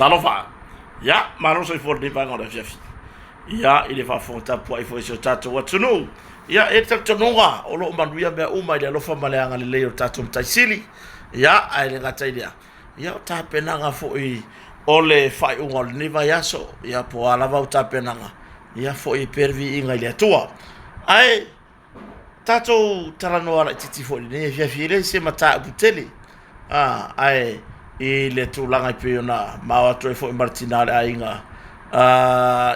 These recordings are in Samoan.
Talofa! Ia, malo soifua i lenei vaega o le afiafi. Ia, i le faafofoga tapuai foi i si o tatou atunuu. Ia, e i ai le talitonuga o lo o manuia mea uma i le alofa ma le agalelei o le tatou Matai Sili. Ia, ae le gata i lea, ia o tapenaga foi o le faaiuga o lenei vaiaso, ia po o a lava au tapenaga, ia foi pea le viiga i le Atua. Ae tatou talanoa laitiiti foi i lenei afiafi, e le se mataupu tele, ae i le tulaga e pei ona ma o atu ai foi ma le tina o le aiga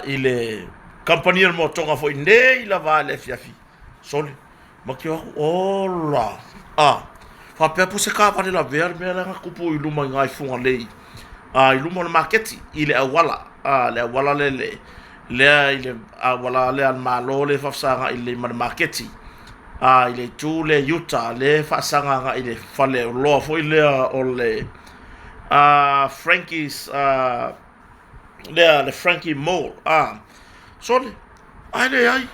i le kamupani o le motoga foi nei lava i le afiafi, sole, Make o aku, ola, a, faapea po o se taavale lavea le mea lea na tupu i luma i ina i Fugalei, i luma o le maketi i le auala, le auala lea, lea i le auala lea a le Malo lea e faafesagai lelei ma le maketi, i le itu lea i uta lea e faasaga agai i le faleoloa foi lea o le Frankie's lea le Frankie Mall, sole, ae leai,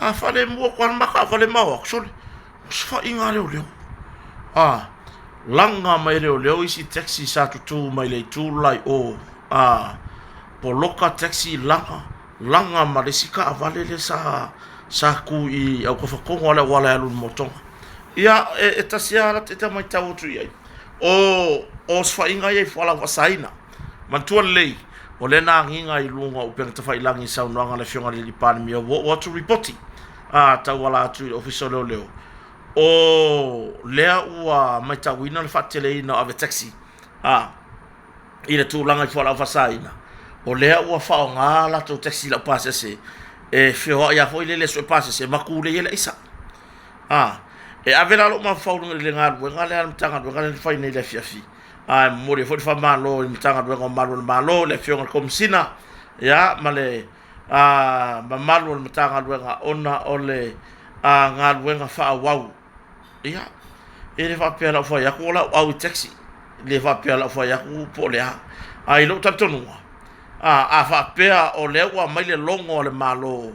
a faalemu atu lava le ma taavale ma o atu, sole, osofaiga a leoleo, a, laga mai e leoleo isi taxi sa tutu mai le itu le la i o, a, poloka taxi laga, laga ma le isi taavale lea sa sa tu i autafa tonu lava o le auala e alu i le motoga. Ia, e tasi lava la ta matau atu i ai, o osofaiga ia i fualaau faasaina. Manatua lelei, o lea na agiga i luga o upega tafailagi i saunoaga a le Afioga i le Palemia ua oo atu lipoti a tauala atu i le Ofisa o Leoleo, o lea ua matauina le faateleina o ave taxi a i le tulaga i fualaau faasaina, o lea ua faaaoga latou taxi laupasese e feoai lava foi lele e sue pasese ma tulei ai le aisa. A, e ave la lou mafaufau i le galuega lea a le Matagaluega lea na fai nei i le afiafi, ae momoli ai foi le faamalo i le Matagaluega o Malu o le Malo, le Afioga i le Komesina ma le mamalu o le Matagaluega ona o le galuega faaauau. Ia, e le faapea o le a ou fai atu o lau au i taxi, e le faapea o le a ou fai atu po o le a. Ae i lou talitonuga, a faapea o lea ua aumai le logo a le Malo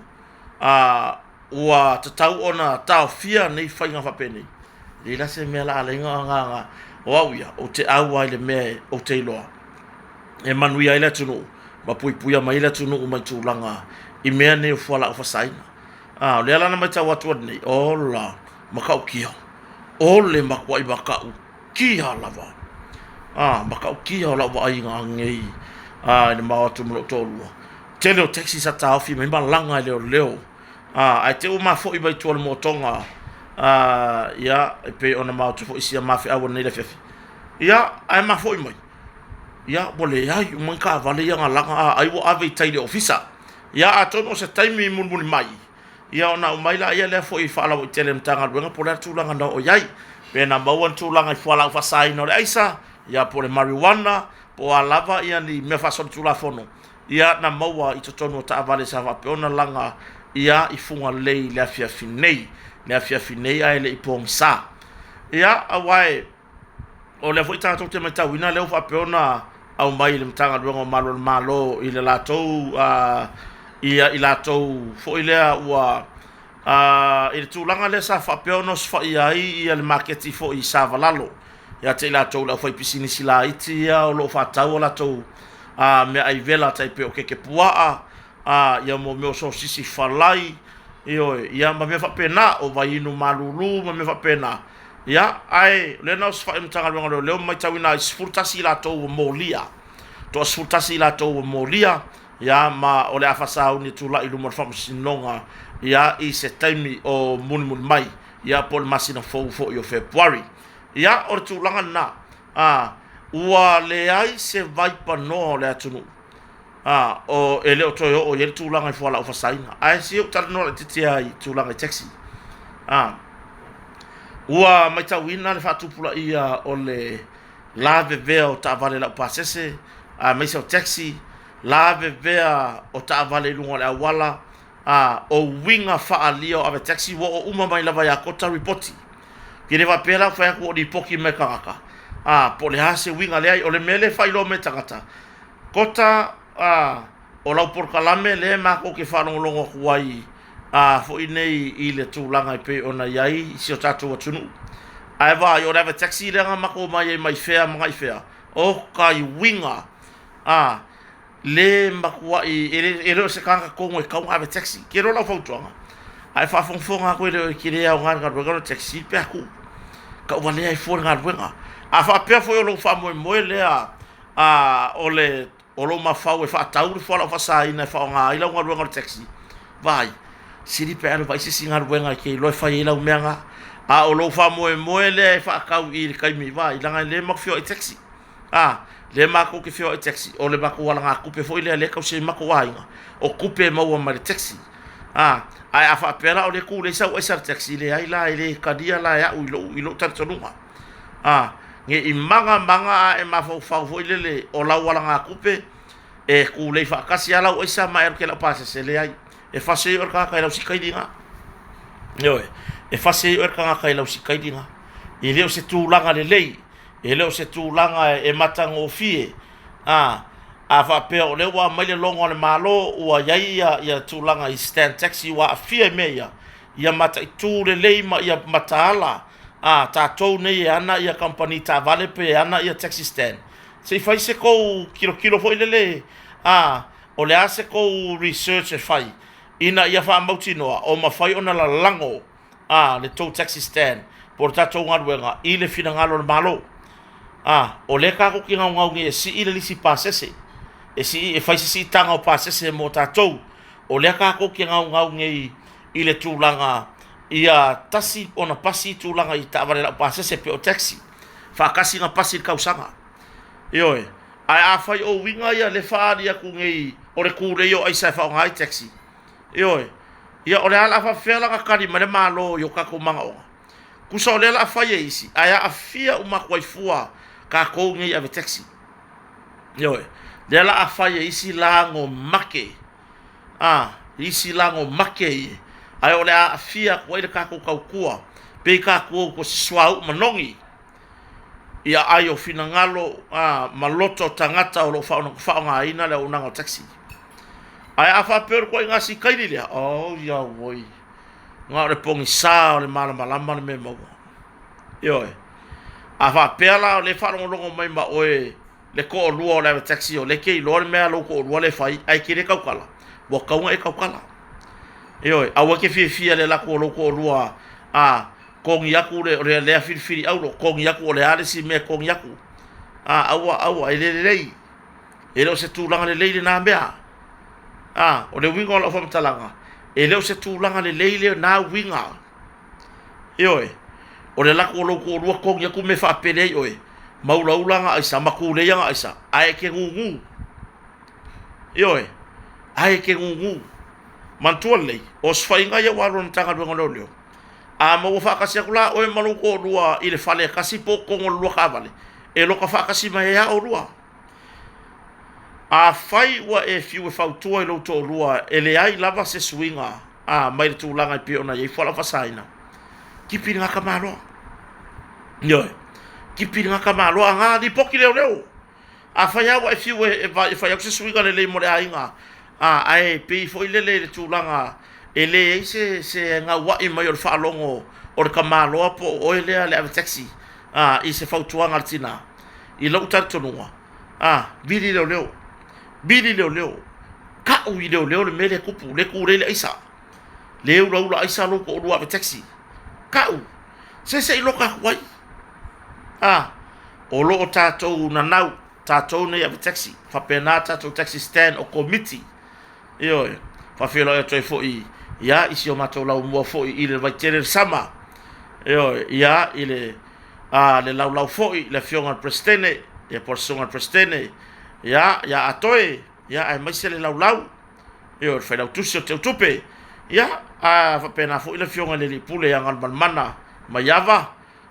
ua tatau ona taofia nei faiga faapenei, e leai la se mea o le a ala ai ona agaga o au ia, ou te au lava i le mea ou te iloa e manuia ai le atunuu ma puipuia mai ai le atunuu mai tulaga i mea nei o fualaau faasaina. A o lea la na matau atu nei, ola, matautia, o le matuai matautia lava, a matautia o lau vaaiga ananei i le ma o atu ma lou toalua. Tele o taxi sa taofi mai malaga e leoleo ae te i ua ma foi mai tua i le motoga ia e pei ona maota foi sia ma feau ananei i le afiafi. Ia ae ma foi mai, ia ua leai uma ni taavale ia na laga ai ua ave i tai i le ofisa. Ia atonu o se taimi mulimuli mai ia ona aumai laia lea foi faalauaitele e le Matagaluega po o le a le tulaga na oo i ai. Pe na maua ni tulaga i fualaau faasaina o le aisa, ia po o le marijuana, po o a lava ia ni mea faasolitulafono ia na maua i totonu o taavale sa faapea ona laga ia i Fugalei i le afiafi nei, le afiafi nei ae le i pogisa. Ia, aua o lea foi tatou te matauina lea ua faapea ona aumai i le Matagaluega o Malu o le Malo i le latou ia i latou foi lea ua i le tulaga lea sa faapea ona osofaia ai ia le maketi foi i Savalalo ia te i latou le aufaipisinisi laiti ia o lo o faatau a latou meaai vela tai pei o keke puaa, ia mo mea o sosisi falai, ioe, ia ma mea faapena, o vaiinu malulu ma mea faapena. Ia, ae o lea na osofai le Matagaluega o Leoleo ma matauina ai, 11 i latou ua molia, toa 11 i latou ua molia, ia ma o le a faasauni e tulai i luma o le Faamasinoga ia i se taimi o mulimuli mai, ia po o le masina fou foi o Fepuari. Ia, o le tulaga lena, a, ua leai se vaipanoa o le atunuu a, o, e le o toe oo i ai le tulaga i fualaau faasaina. Ae se i ou talanoa laitiiti lava i tulaga i taxi. A, ua matauina le faatupulaia o le lavevea o taavale laupasese aemaise o taxi, lavevea o taavale i luga o le auala, a, o uiga faaalia o ave taxi ua oo uma mai lava ia Kota lipoti. E le faapea la ua fai atu ua lipoti mai e tagata, a, po o le a se uiga, leai, o le mea lea e faailoa mai e tagata, Kota, a, o lau polokalame lea matou te faalogologo atu ai a, foi nei i le tulaga e pei ona i ai si o tatou atunuu. Ae vaai, o le ave taxi lea na matou omai ai mai fea ma agai fea, oka i uiga. A, le matuai, e le, e le o se tagata tonu e tatau ona ave taxi. Ke iloa lau fautuaga, a e faafogafoga atu e le o e le aoga le galuega lea o le taxi pe a tuu, tauvalea ai fua le galuega. A faapea foi o lou faamoemoe lea a, o le o lou mafaufau e faatau le fualaau faasaina e faaaoga ai lau galuega o le taxi, vaai, sili pe a e alu e vaai se isi galuega e te iloa e fai ai lau mea lena. A o lou faamoemoe lea e faatau i le taimi, vaai, leaga o lea matou te feoai i taxi. A, lea matou te feoai i taxi, o le matou alagatupe foi lea o lea e tausi ai matou aiga, o tupe e maua mai le taxi. A, ae a faapea la o lea e tulei sau aisa i le taxi, leai la, e le talia la e au i lou, i lou talitonuga. A, ne i maga maga a e mafaufau foi lele o lau alagatupe e tulei faatasi lava lau aisa ma e alu e te laupasese, leai. E fasi ai oe le tagata i lau sikaili lena. Ioe, e fasi ai oe le tagata i lau sikaili lena. E le o se tulaga lelei, e le o se tulaga e matagofie. A, a faapea o lea ua aumai le logo a le Malo ua i ai ia, ia tulaga i stand taxi ua aafia i mea ia, ia mataitu lelei ma ia mataala a tatou nei e ana ia kamupani taavale pe ana ia taxi stand, se i fai se tou tilotilo foi lele a o le a se tou research e fai ina ia faamautinoa o mafai ona lalago a le tou taxi stand po o le tatou galuega i le finagalo o le Malo. A o lea tatou te naunau nei e sii le lisi pasese, e sii e fai se siitaga o pasese mo tatou. O lea tatou te naunau nei i le tulaga ia tasi ona pasi tulaga i taavale laupasese pei o taxi, faatasi ona pasi i le tausaga. Ioe, ae afai o uiga ia lea e faaali atu nei o le tulei o aisa e faaaoga ai taxi, ioe, ia o le a o le a faapefea la ona tali mai le Malo i o tatou manaoga? Tusa o lea o le a fai e isi, ae aafia uma atu ai fua tatou nei ave taxi. Ioe, lea o le a fai e isi lago make a isi lago make ia, ae o le a aafia atu ai le tatou tautua, pei tatou o se suauu manogi i aai o finagalo a, ma loto o tagata o lo o faaaogaina le auaunaga o taxi. Ae a faapea o le ituaiga sikaili lea, oh auoi, na o le pogisa o le malamalama le mea e maua. Ioe. A faapea la o lea e faalogologo mai ma oe le toalua o le ave taxi o lea e te iloa le mea a lou toalua lea e fai ae e te le tautala, ua tatau ona e tautala. Ioe, aua e te fiafia i le alu atu o lou toalua a togi atu le, o lea filifili auro, togi atu o le a le isi mea e togi atu. A, aua, aua, e le lelei. E le o se tulaga lelei lena mea. A, o le uiga o lau faamatalaga, e le o se tulaga lelei lena uiga. Ioe, o le alu atu o lou toalua togi atu mea e faapele ai oe, ma ulaula ana aisa, ma tulei ana aisa, ae e te gugu. Ioe, ae e te gugu. Manatua lelei, o osofaiga ia ua alu a le Matagaluega o Leoleo, a maua faatasi atu la oe ma lou toalua i le fale e tasi po o totonu o le lua taavale, e loka faatasi mai ai lava oulua. Afai ua e fiu e fautua i lou toalua e leai lava se suiga a mai le tulaga e pei ona i ai fualaau faasaina, tipi lena tamaloa. Ioe, tipi lena tamaloa aga lipoti leoleo. Afai lava ua e fiu e, e, e fai atu se suiga lelei mo le aiga, a, ae pei foi lele i le tulaga e leai se, se gauai mai o le faalogo o le tamaloa po o oe lea le ave taxi a, i se fautuaga a le tina. I lou talitonuga, a, vili leoleo, vili leoleo, ka'u i leoleo le mea lea e tupu, lea e tulei le aisa, lea e ulaula aisa lou toalua ave taxi, ka'u, se se i loka atu ai. A, o lo o tatou nanau, tatou nei ave taxi, faapena tatou taxi stand o komiti, Ioe, faafeiloai atu ai foi ia i si o matou laumua foi i le Vaitele le Sama, ioe, ia i le a le laulau foi le afioga i le Peresetene, ia po o le susuga i le Peresetene, ia ia Atoe, ia aemaise le laulau, ioe, le Failautusi o Teutupe, ia a faapena foi le afioga i le Alii Pule ia Galumalemana Maiava,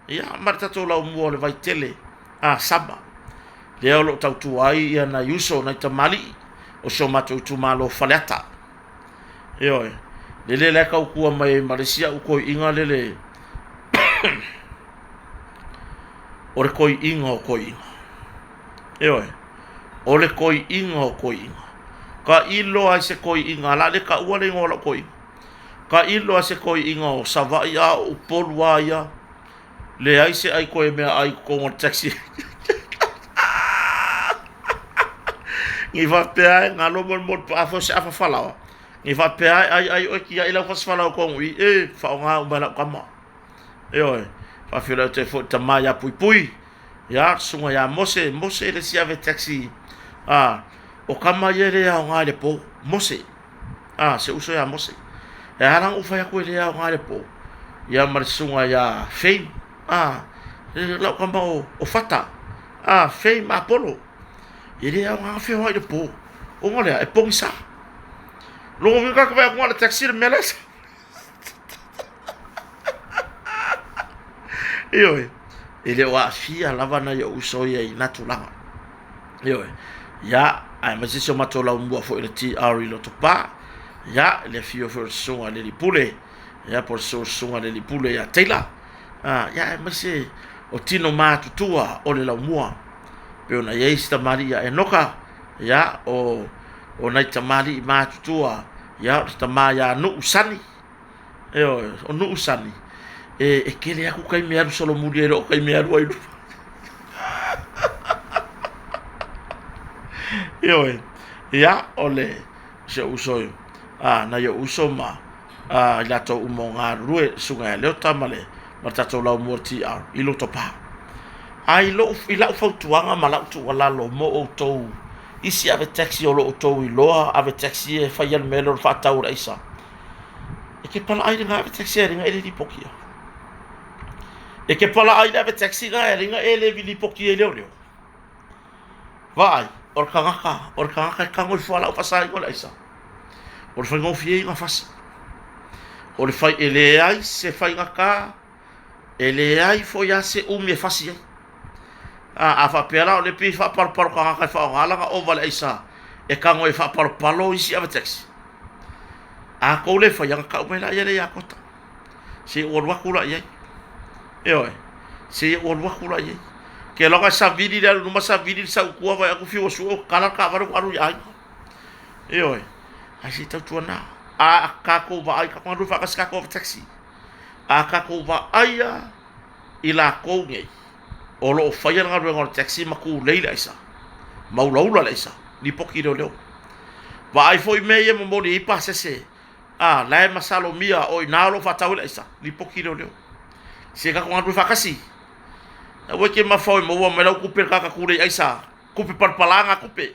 Ia, ma le tatou laumua o le Vaitele a Sama, lea o lo o tautua ai ia nai uso, nai tamalii o si o matou itumalo o Faleata. Ioe, lele la e tautua mai ai ma le isi au toeaiina lele o le toeaina o toeaiina. Ioe, o le toeaina o toeaiina. Tailo lava i se toeaina, o le a le taua le igoa o lau toeaina. Tailo lava i se toeaina o Savaii a o Upolu lava ia, leai se ai toe meaai i totonu o le taxi. Ni faapea ai galo molimoli pe a foi o se afa falaoa, ni faapea ai ai ai oe tiai lau fasi falaoa tonu i i, e faaaoga uma e lau tama. Ioe, faafeiloai atu ai foi i le tama ia Puipui, ia le susuga ia Mose, Mose le isi ave taxi, a, o tama ia e le aoga i le po, Mose, a, si ou uso ia Mose. E ala la ona ou fai atu e le aoga i le po, ia ma le susuga ia Fame, a, lau tama o Fata, a, Fame Apolo, e le aoga ona feoai i le po, ona o le a? E pogisa. Lona uiga ta te vaai atu na o le taxi le mea la e sau. Ioe, e le o aafia lava nai ou uso ia i na tulaga. Ioe, ia, aemaise si o matou laumua foi i le TR i Lotopa, ia, le afio foi o le susuga i le alii pule, ia, po o le susuga i le alii pule ia Taylor, ia, aemaise o tino matutua o le laumua. Pei ona i ai si tamalii ia Enoka, ia, o nai tamalii matutua, ia, o le tama ia Nuu Sani, ioe, o Nuu Sani, e tele atu taimi e alu solomuli ai i lou taimi e alu ai i luma. Ioe, ia, o le si ou uso, nai ou uso ma i latou uma o galulue, le susuga ia Leota ma le tatou laumua TR i Lotopa. Ae i lou, i lau fautuaga ma lau tuualalo mo outou isi ave taxi o lo o outou iloa ave taxi e faia le mea lea o le faatau o le aisa, e te palaai i lena ave taxi e ala ai ona e le lipotia. E te palaai i le ave taxi lena e ala ai ona e le lipotia i leoleo. Vaai, o le tagata, o le tagata e tago i fualaau faasaina o le aisa, o le faigofie ia ona fasi. O le fai, e leai se faigata, e leai foi lava se umi e fasi ai. A, a faapea la o lea e pei e faapalopalo tagata e faaaoga lana ova i le aisa e tago ai e faapalopalo isi ave taxi. A tou le faia, ona tau mai laia lea ia Kota. Se i ou alu atu la i ai. Ioe, se i ou alu atu la i ai. Ke loga e savili le alu i luma savili le sau i tua vaai atu fiu e sue ua tatala le taavale ua alu i aiga. Ioe, ae se i tautuana. A tatou vaai, tatou galulue faatasi tatou ave taxi. A tatou vaaia i latou nei o lo o faia le galuega o le taxi ma tulei le aisa, ma ulaula le aisa, lipoti i leoleo. Vaai foi mea ia e momoli ai pasese, a, la e masalomia o i ina o lo o faatau ai le aisa, lipoti i leoleo. Se tatou galulue faatasi. Aua e te mafaufau e maua mai lau tupe i le tagata tulei aisa, tupe palapala na tupe.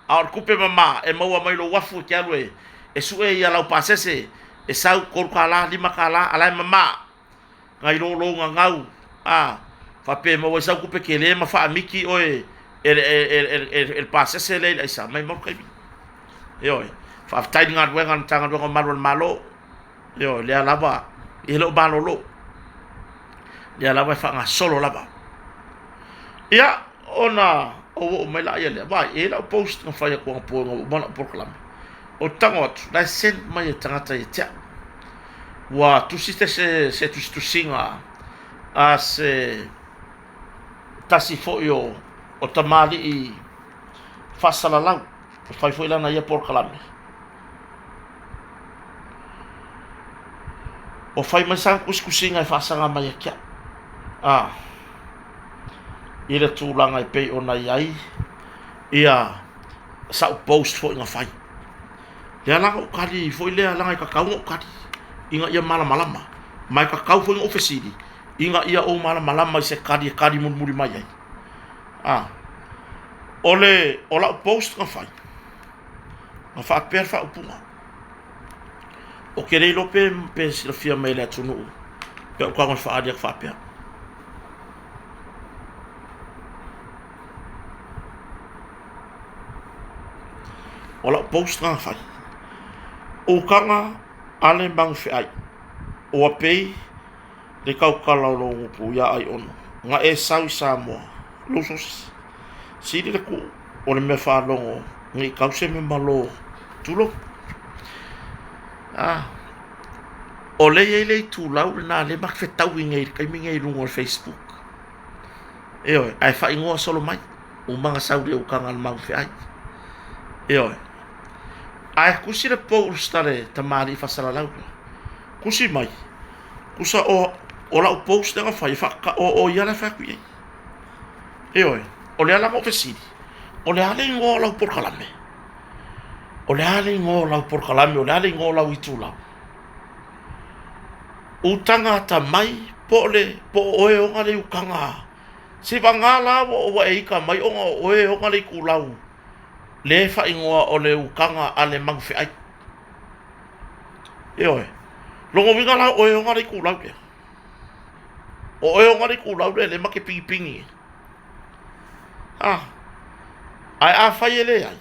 A o le tupe mama e maua mai lou afu e te alu e sue ia lau pasese e sau $3, $5, a la e mama nai lo lou gagau a faapea e maua ai sau tupe tele ma faamiti oe e le pasese lea i le aisa, maumau le taimi. Ioe, faafetai i le galuega a le Matagaluega o Malu a le Malo. Ioe, lea lava e le o malolo, lea lava e faagasolo lava. Ia, ona ou oo mai lea lea, vaai, e i ai lau post na fai atu anapo ina ua uma lau polokalame. Ou te tago atu, la e send mai e tagata ia te au. Ua tusi se, se tusitusiga a se tasi foi o, o tamalii faasalalau, e fai foi lana ia polokalame. Ua fai mai sana tusitusiga e faasaga mai ia te au. A, i le tulaga e pei ona i ai ia sau post foi na fai. Lea la na ou tali foi lea leaga e tatau ona ou tali ina ia malamalama, ma e tatau foi ona ou fesili ina ia ou malamalama i se tali e tali mulimuli mai ai. A, o le, o lau post na fai, na faapea le faaupuga, Ou te le iloa pe, pe silafia mai e le atunuu pe ou tago e faaali atu faapea. O lau post lena na fai, Ukaga a le magufeai, ua pei le tautala o lou gutu iā Aiono, na e sau i Samoa, lou sosi, sili le tuu o le mea faalogo nei tau se mea malo, tulou. A, o lea e i ai le itulau lena lea ma te fetaui nei i le taimi nei i luga o le Facebook. Ioe, ae faaigoa solo mai, uma na sau le ukaga a le magufeai. Ioe, ae tusi le post a le tamalii faasalalau lea, tusi mai, Tusa o, o lau post lea na fai, o, o ia la e fai atu i ai. Ioe, o lea la na ou fesili, O le a le igoa o lau polokalame? O le a le igoa o lau polokalame? O le a le igoa o lau itulau? Utaga atamai po o le po o oe e ona le ukaga seivaga la ua e ita mai ona o oe e ona le itulau le faaigoa o le ukaga a le magufeai. Ioe. Lona uiga la o oe e ona le itulau lea. O oe e ona le itulau lea lea ma te pinipini ai. A, ae afai e leai,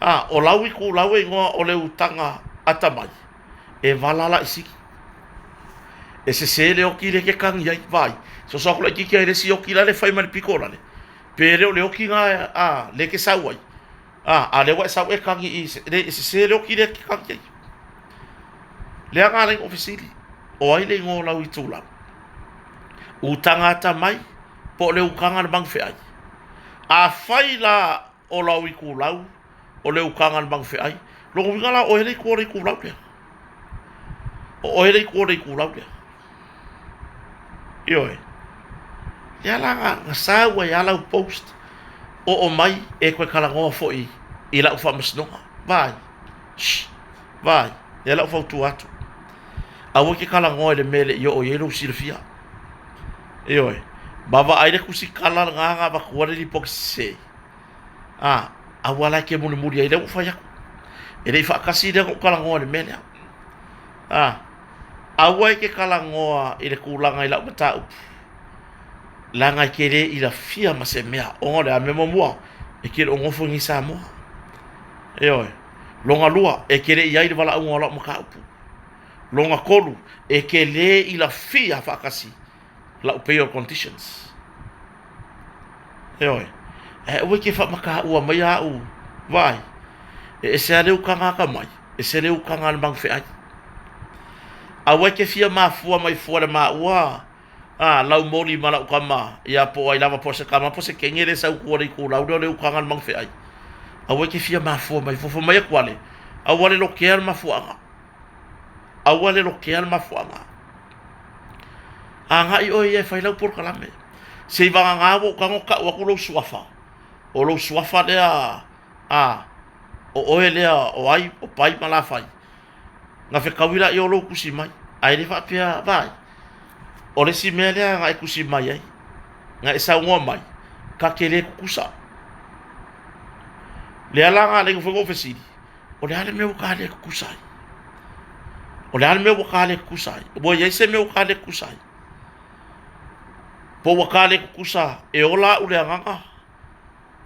a, o lau itulau e igoa o le utaga atamai, e vala la i sili. E sese le oti lea e te tagi ai, vaai, soso atu laitiiti lava i le isi oti la le fai mai le pito lale, pe le o le oti lena a, lea e te sau ai, a, a o lea ua e sau e tagi i i, e sese le oti lea e te tagi ai. Lea na ala ai ona ou fesili, o ai le igoa o lau itulau? Utaga atamai po o le utaga a le magufeai? Afai la o lau itulau o le utaga a le magufeai, lona uiga la o oe le itu o le itulau lea. O oe le itu o le itulau lea. Ioe. Lea la na sau ai lava lau post, oo mai e toe talanoa foi i lau faamasinoga. Vaai. Shh. Vaai. Lea la ou fautua atu. Aua e te talanoa i le mea e le i oo i ai lou silafia. Ioe. Ma vaai le tusitala lena na avatua le lipoti sese. A, aua la e te mulimuli ai, lea ua ou fai atu. E le i faatasi lea na ou talanoa i le mea lea. A, aua e te talanoa i le tulaga i lau mataupu, leaga e te le ilafia ma se mea, ona o le a mea muamua, e te le o nofo i inei i Samoa. Ioe. Lona lua, e te le i i ai i le valaauga o lau mataupu. Lona tolu, e te le ilafia faatasi lau bail conditions. Ioe. Ae aua e te faamataua mai au, vaai, e ese lava le ukaga atamai, ese le ukaga a le magufeai. Aua e te fia mafua mai fua i le maua a lau moli ma lau tama, ia po o ai lava, po o se tama po o se teine lea e sau i tua i le itulau lea o le ukaga a le magufeai. Aua e te fia mafua mai fua, fai mai atu ale, aua le lotea le mafuaaga. Aua le lotea le mafuaaga. Agai oe ia e fai lau polokalame. Seivagana ua ou tago tau atu lou suafa, o lou suafa lea a o oe lea o ai o Pai ma Lafai, na fetaui laia o lou tusi mai. Ae le faapea, vaai, o le isi mea lea na e tusi mai ai, na e saunoa mai, ta te le tutusa. Lea la na ala ai foi ona ou fesili, o le a le mea ua ta le tutusa ai? O le a le mea ua ta le tutusa ai? Ua i ai se mea ua ta le tutusa ai? Po ua ta le tutusa e ola au le agaga?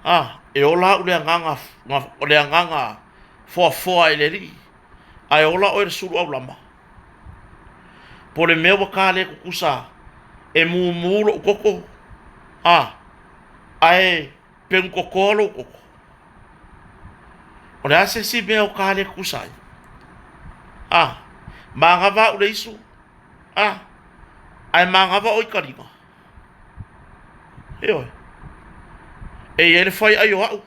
A, e ola au le agaga, le agaga foafoa i le Alii, ae ola oe i le sulu aulama. Po o le mea ua ta le tutusa e mumu lou toto, a, ae pegu totoa lou toto. O le a se isi mea o ta le tutusa ai? A, manava au le isu, a, ae manava oe i taliga. Ioe. E i ai le faiai o au.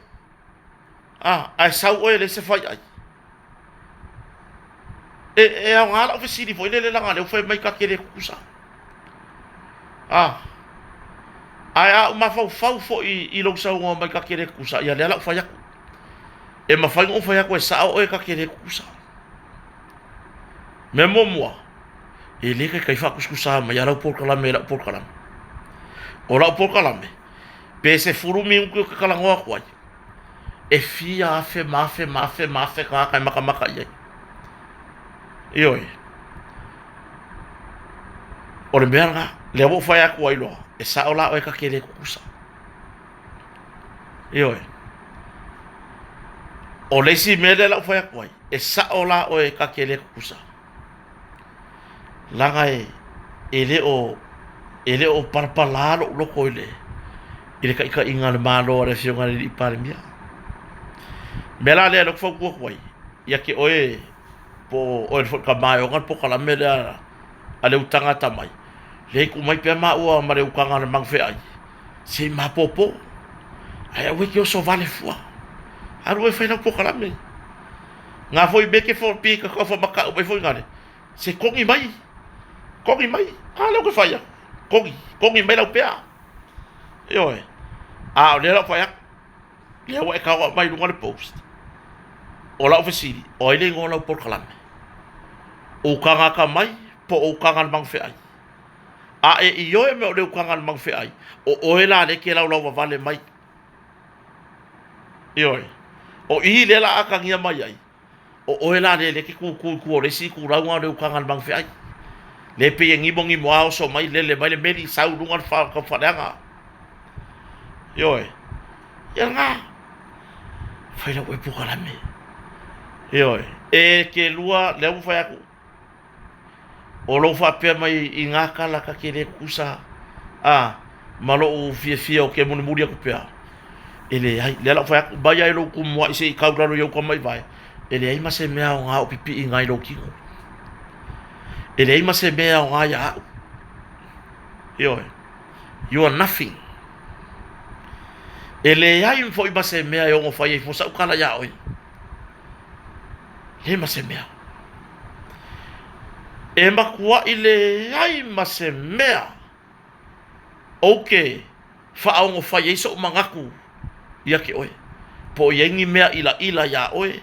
A, ae sau oe e leai se faiai. E, e aoga lau fesili foi lele leaga o lea ua fai mai ta te le tutusa. A, ae a ou mafaufau foi i lou saunoa mai ta te le tutusa, ia lea la ou fai atu. E mafai ona ou fai atu e sao oe ta te le tutusa. Mea muamua, e le taitai faatusatusa mai lava lau polokalame i lau polokalame. O lau polokalame, pe 10 minute ou te talanoa atu ai, e fia afe ma afe ma afe ma afe tagata e matamata i ai. Ioe. O le mea lena, lea ua ou fai atu ai loa, e sao la oe ta te le tutusa. Ioe. O le isi mea lea la ou fai atu ai, e sao la oe ta te le tutusa. Leaga e le o e le o palapala lou loto i le i le taitaiga o le Malo a le Afioga i le Alii Palemia. O le mea la lea ou te fautua atu ai, ia te oe po o oe foi le tama e ona le polokalame lea a le utaga atamai, leai tuu mai pea maua ma le utaga a le magufeai se i mapopo, ae aua e te oso vale fua. Alu oe e fai lau polokalame. Ngā foi me ke fo pi ka kaufa makau mai foi ngale. Se kongi mai. Kongi mai. A leo ke whaia. Kongi. Kongi mai lau pea. Ioe. A o lea lau whai aku. Lea ua e taoa mai i luga o le post. O lau fesili, o ai le igoa o lau polokalame? O ukaga atamai po o ukaga a le magafeai? A e ioe mea o le ukaga a le magafeai, o oe la lea e te laulauvavale mai. Ioe. O i lea la a atagia mai ai, o oe la lea e te tutu i tua o le isi itulau lena o le ukaga a le magafeai. Lea e pei e gimogimo lava oso mai lele mai le meli sau i luga le taufaaleaga. Ioe. Ia lena. Fai lau oe polokalame. Ioe. E te lua, lea ua fai atu, O lou faapea mai i ngā tala ta te le tutusa a ma lou fiafia o ke mulimuli atu pea, e leai. Lea la ou fai atu, mai ai lou tumuai se i kau lalo i ou tama i vae, e leai ma se mea aoga o pipii i lou tino. E leai ma se mea aoga ia au. Ioe. You are nothing. E leai foi ma se mea e ono fai ai fua sau tala ia oe. Leai ma se mea. E matuai leai ma se mea ou te faaogo fai ai soʻu manatu ia te oe, po o i ai ni mea ilaila iā oe,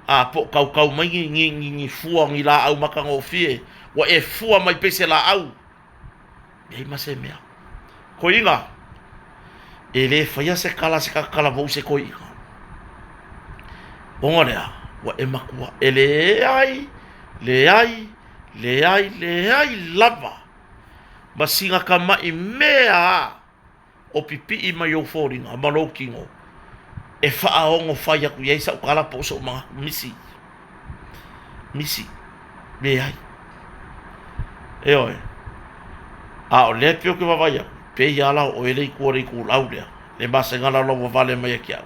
a po o kaukau mai ni, ni, ni, ni fua, ni laau matagofie, ua e fua mai pei se laau. Leai ma se mea. Koiina, e le faia se kala se kakalavou se koiina. Ona lea, ua e matua, e leai, leai, leai, leai lava ma sina tamai mea a o pipii mai ou foliga ma lou tino e faaogo fai atu i ai sau tala po o sou manatu. Misi. Misi. Leai. Ioe. A o lea pei ou te vaavaai atu, pei lava la o oe le itu o le itulau lea, le masega laulauvavale mai ia te au,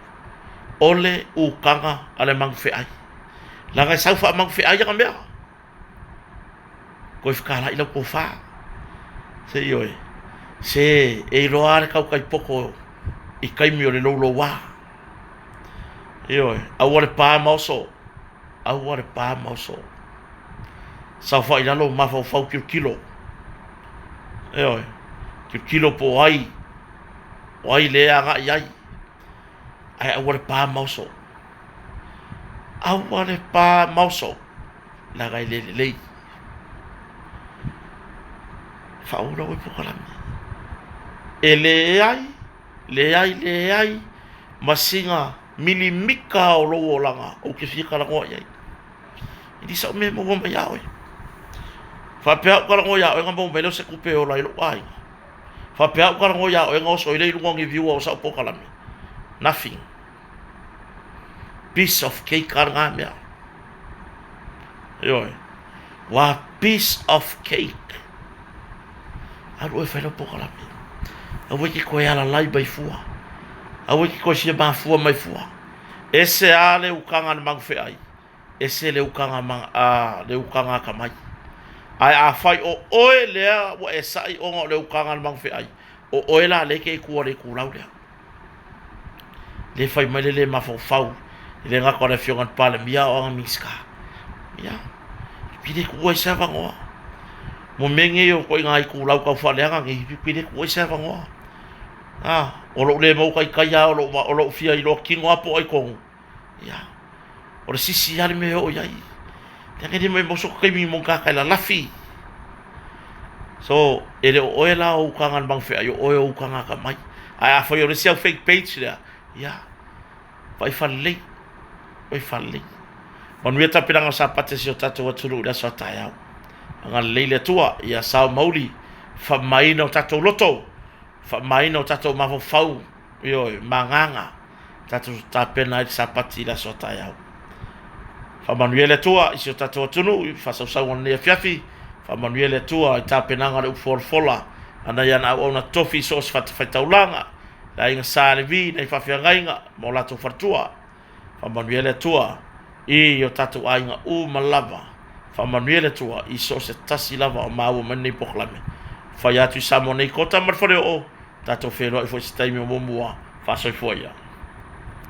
o le ukaga a le magufeai. Leaga e sau faamagufeai ana mea. Toe fetalai lau tofa. Se ioe, se e iloa lava le tautai poto i taimi o le louloua. Ioe, aua le pa ma oso, aua le pa ma oso. Saofai i lalo mafaufau tilotilo. Ioe, tilotilo po o ai, o ai lea e agai i ai, ae aua le pa ma oso. Aua le pa ma oso. Leaga e le lelei. Faaula oe polokalame. E leai, leai, leai ma sina milimita o lou olaga ou te fia talanoa i ai. E le sau mea e maua mai ia oe. Faapea ou talanoa ia oe ona maua mai lea o se tupe e ola ai lou aiga. Faapea ou talanoa ia oe ona oso ai lea i luga o ni viewer o sau polokalame. Nothing. Piece of cake a lena mea. Ioe. Ua piece of cake. Alu oe fai lau polokalame. Aua e te toe alalai mai fua. Aua e te toe fia mafua mai fua. Ese a le ukaga a le magufeai, ese le ukaga a le ukaga atamai. Ae afai o oe lea ua e saʻi ona o le ukaga a le magufeai, o oe la lea e te i tua o le itulau lea. Lea fai mai le le mafaufau e le gata o le afioga i le Palemia a o ana Minisita. Ia, e le tuua ai se avanoa. Mo mea nei o ituaiga itulau tau faaleaga nei, e le tuua ai se avanoa. A, o lou le maua taitai lava o lou, o lou fia iloa tino lava po o ai tonu. Ia, o le sisi lava le mea e oo i ai. Leaga e le maumau sou taimi mo tagata e lalafi. So, e le o oe la o ukaga a le magafeai, o oe o ukaga atamai. Ae afai o le isi au fake page lea, ia, vaai faalelei, vaai faalelei. Manuia tapenaga o Sapate a si o tatou atunuu i le aso a taeao. Agalelei le Atua, ia sao mauli, faamamaina o tatou loto, faamamaina o tatou mafaufau, ioe, ma agaga. Tatou tapena ai le Sapati i le aso a taeao. Faamanuia le Atua i si o tatou atunuu i faasausauga o lenei afiafi. Faamanuia le Atua i tapenaga o le upu folafola a nai ana auauna totofi i so o se fatafaitaulaga, le aiga Sa Levi, nai faafeagaiga ma o latou faletua. Faamanuia le Atua i o tatou aiga uma lava. Faamanuia le Atua i so o se tasi lava o maua mai lenei polokalame. Fai atu i Samoa nei, Kota ma le Faleoo, tatou feiloai foi i se taimi o muamua. Faasoifua ia.